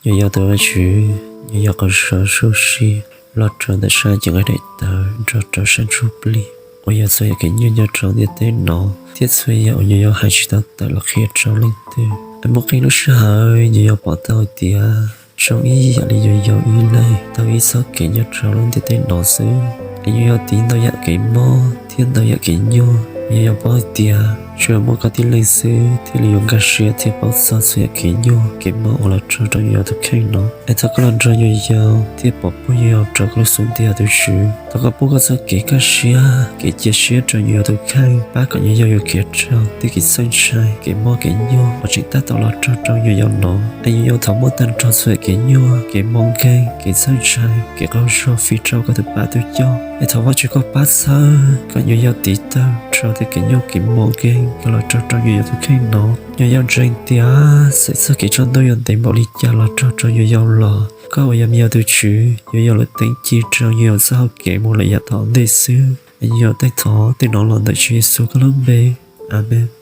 Nyuam yaus tus Vajtswv, nyuam yaus qhov sawv sub si los rau ntawm sab cev nqaij daim tawv nrog rau sab ntsuj plig uas yog txhua yam kev nyuaj nyob rau ntiaj teb no, thiab txhua yam uas nyuam yaus hais tsis tau tawm los qhia rau leej twg. Es muaj qee lub sij hawm nyuam yaus pom tau hais tias zoo ib yam li nyuam yaus ib leeg taug ib txoj kev nyob rau lub ntiaj teb no xwb. Es nyuam yaus tiv ntau yam kev mob thiab ntau yam kev nyuaj. Nyuam yaus paub hais tias tsuas yog muaj koj tib leeg xwb thiaj li yuav nkag siab thiab paub txog txhua yam kev nyuaj kev mob uas los rau rau nyuam yaus tus kheej no. Es thov koj los nrog nyuam yaus thiab pov puag nyuam yaus rau koj lub xub ntiag, tus Tswv. Thov koj pub koj txoj kev kaj siab, kev cia siab rau nyuam yaus tus kheej, pab kom nyuam yaus yuav kev raug tej kev txhawj ntshai, kev mob kev nyuaj uas tseem tab tom los rau rau nyuam yaus no. Es nyuam yaus thov muab tag nrho txhua yam kev nyuaj, kev mob nkeeg, kev txhawj ntshai, kev qaug zog fij rau koj tus pam tus coj. Es thov Vajtswv koj pab txhawb kom nyuam yaus tiv tauj rau tej kev nyuaj kev mob nkeeg uas los rau rau nyuam yaus tus kheej no. Nyuam yaus ntseeg tias txawm txoj kev tsaus ntuj yuav ntev npaum li cas los rau rau nyuam yaus los, koj uas yog nyuam yaus tus Tswv yuav yog lub teeb ci rau nyuam yaus txoj hau kev mus lawm yav tom ntej xwb. Es nyuam yaus teej thov tej no los ntawm Tswv Yexus koj lub npe, Amees.